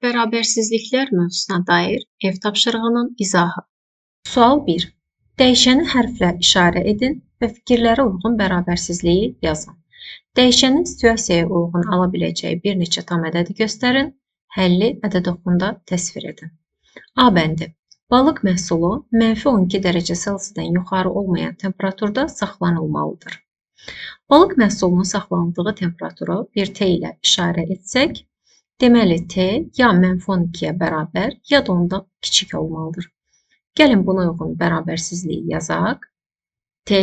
Bərabərsizliklər mövzusuna dair ev tapşırığının izahı. Sual 1. Dəyişəni hərflə işarə edin və fikirlərə uyğun bərabərsizliyi yazın. Dəyişənin situasiyaya uyğun ala biləcəyi bir neçə tam ədədi göstərin, həlli ədəd oxunda təsvir edin. A bəndi. Balıq məhsulu -12 dərəcə Selsidən yuxarı olmayan temperaturda saxlanılmalıdır. Balıq məhsulunun saxlanıldığı temperaturu bir T ilə işarə etsək, deməli T ya -12-yə bərabər, ya da ondan kiçik olmalıdır. Gəlin buna uyğun bərabərsizliyi yazaq. T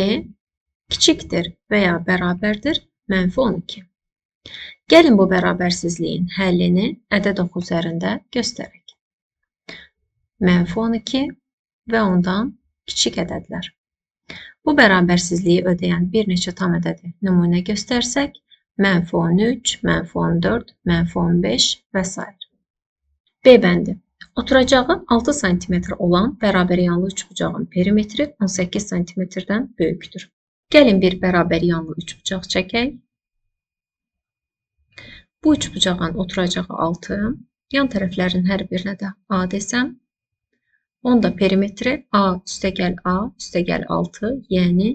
kiçikdir və ya bərabərdir -12. Gəlin bu bərabərsizliyin həllini ədəd oxu üzərində göstərək. -12 və ondan kiçik ədədlər. Bu bərabərsizliyi ödəyən bir neçə tam ədədi nümunə göstərsək, -13, -14, -15 və s. B bəndi. Oturacağı 6 sm olan bərabəryanlı üçbucağın perimetri 18 sm-dən böyükdür. Gəlin bir bərabəryanlı üçbucaq çəkək. Bu üçbucağın oturacağı 6, yan tərəflərin hər birinə də A desəm, onda perimetri A üstəgəl A üstəgəl 6, yəni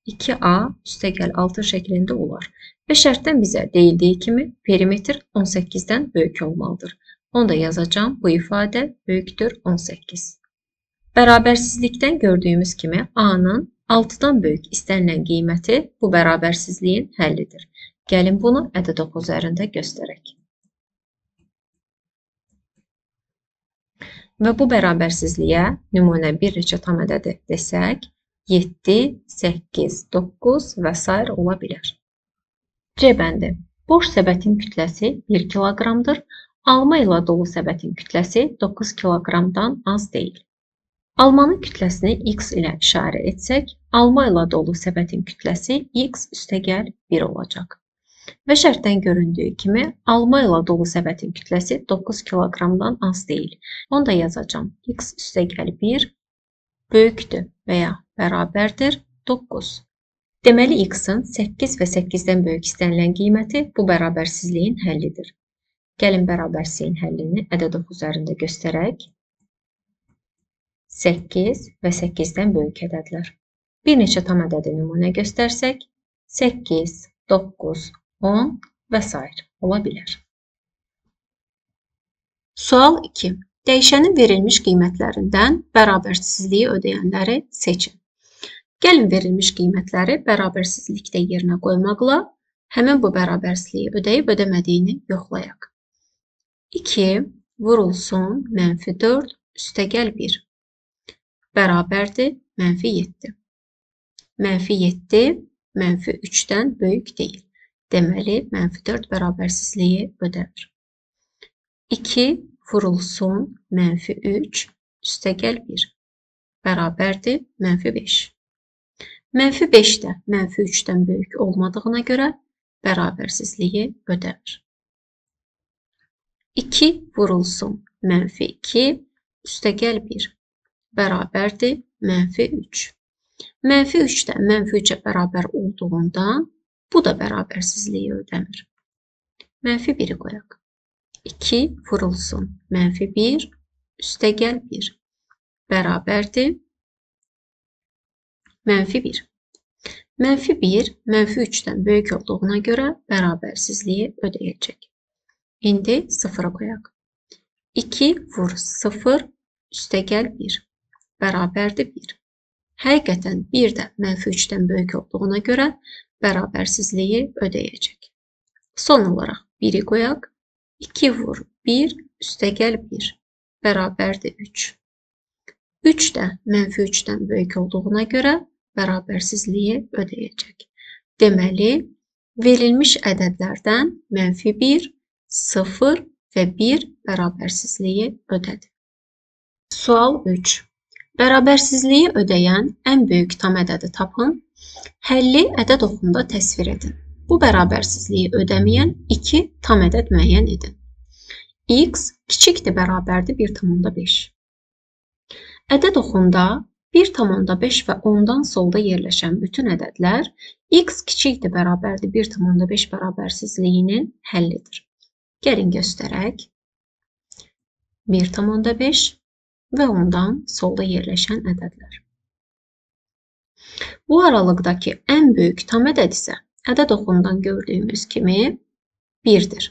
2A üstəgəl 6 şəklində olar. Və şərtdən bizə deyildiyi kimi perimetr 18-dən böyük olmalıdır. Onu da yazacağım. Bu ifadə böyükdür 18. Bərabərsizlikdən gördüyümüz kimi A-nın 6-dan böyük istənilən qiyməti bu bərabərsizliyin həllidir. Gəlin bunu ədəd oxu üzərində göstərək. Və bu bərabərsizliyə nümunə bir neçə tam ədədi desək, 7, 8, 9 və s. ola bilər. C bəndi. Boş səbətin kütləsi 1 kiloqramdır. Alma ilə dolu səbətin kütləsi 9 kiloqramdan az deyil. Almanın kütləsini x ilə işarə etsək, alma ilə dolu səbətin kütləsi x üstəgəl 1 olacaq. Və şərtdən göründüyü kimi, alma ilə dolu səbətin kütləsi 9 kiloqramdan az deyil. Onu da yazacağım. X üstəgəl 1 böyükdür və ya bərabərdir 9. Deməli, x-in 8 və 8-dən böyük istənilən qiyməti bu bərabərsizliyin həllidir. Gəlin bərabərsizliyin həllini ədəd oxu üzərində göstərək. 8 və 8-dən böyük ədədlər. Bir neçə tam ədədi nümunə göstərsək, 8, 9, 10 və s. ola bilər. Sual 2. Dəyişənin verilmiş qiymətlərindən bərabərsizliyi ödəyənləri seçin. Gəlin verilmiş qiymətləri bərabərsizlikdə yerinə qoymaqla həmin bu bərabərsizliyi ödəyib ödəmədiyini yoxlayaq. 2 vurulsun -4 üstəgəl 1 bərabərdir -7. -7 -3-dən böyük deyil. Deməli, -4 bərabərsizliyi ödəmir. 2 vurulsun -3 üstəgəl 1 bərabərdir -5. -5 də -3-dən böyük olmadığına görə bərabərsizliyi ödəmir. 2 vurulsun -2 üstəgəl 1 bərabərdir -3. -3 də -3-ə bərabər olduğundan bu da bərabərsizliyi ödəmir. -1-i qoyaq. 2 vurulsun -1 üstəgəl 1 bərabərdir -1. -1 -3-dən böyük olduğuna görə bərabərsizliyi ödəyəcək. İndi 0-a qoyaq. 2 vur 0 üstəgəl 1 bərabərdir 1. Həqiqətən 1 də -3-dən böyük olduğuna görə bərabərsizliyi ödəyəcək. Son olaraq 1-i qoyaq. 2 vur 1 üstəgəl 1 bərabərdir 3. 3 də -3-dən böyük olduğuna görə bərabərsizliyi ödəyəcək. Deməli, verilmiş ədədlərdən -1, 0 və 1 bərabərsizliyi ödədi. Sual 3. Bərabərsizliyi ödəyən ən böyük tam ədədi tapın. Həlli ədəd oxunda təsvir edin. Bu bərabərsizliyi ödəməyən 2 tam ədəd müəyyən edin. X kiçikdir bərabərdir 1,5. Ədəd oxunda 1,5 və ondan solda yerləşən bütün ədədlər x kiçikdir bərabərdir 1,5 bərabərsizliyinin həllidir. Gəlin göstərək. 1,5 və ondan solda yerləşən ədədlər. Bu aralıqdakı ən böyük tam ədəd isə ədəd oxundan gördüyümüz kimi 1-dir.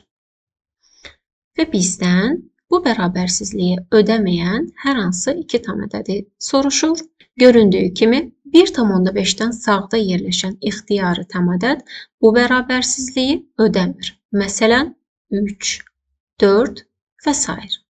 Və bizdən bu bərabərsizliyi ödəməyən hər hansı iki tam ədədi soruşur. Göründüyü kimi 1,5-dən sağda yerləşən ixtiyari tam ədəd bu bərabərsizliyi ödəmir. Məsələn, 3, 4 və s.